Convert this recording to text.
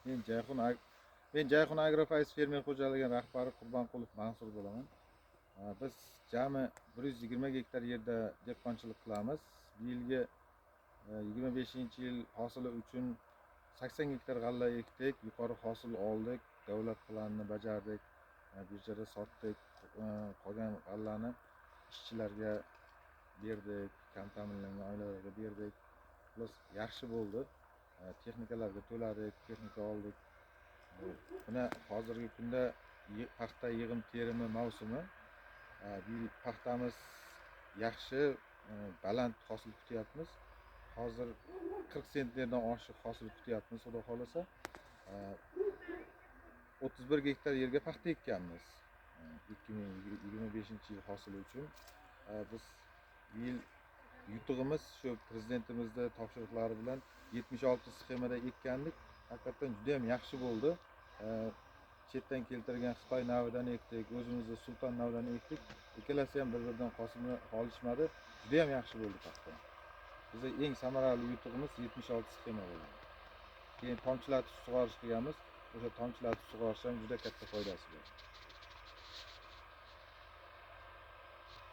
Men Jayhun Agrofayz fermer xo'jaligining rahbari Qurbonqulov Mansur bo'laman. Biz jami 120 gektar yerda dehqonchilik qilamiz. Bu yilgi 25-yil hosili uchun 80 gektar g'alla ekdik, yuqori hosil oldik, davlat planini bajardik, birjada sotdik, qolgan g'allani ishchilarga berdik, kam ta'minlangan oilalarga berdik. Xullas, yaxshi bo'ldi. Texnikalarga to'ladik, texnika oldik. Mana hozirgi kunda paxta yig'im terimi mavsumi. Bu yil paxtamiz yaxshi, baland hosil kutyapmiz. Hozir 40 sentnerdan oshiq hosil kutyapmiz, xudo xohlasa. 31 gektar yerga paxta ekkanmiz. 2025 yil hosili uchun. Biz bu yil yutug'imiz shu prezidentimizni topshiriqlari bilan 76 sxemada ekkandik. Haqiqatdan juda ham yaxshi bo'ldi. Chetdan keltirgan Xitoy navidan ekdik, o'zimizni Sulton navidan ekdik. Ikkalasi ham bir-biridan qolishmadi. Juda ham yaxshi bo'ldi paxta. Bizda eng samarali yutug'imiz 76 sxema bo'ladi. Keyin tomchilatib sug'orish qilganmiz. O'sha tomchilatib sug'orish ham juda katta foydasi bor.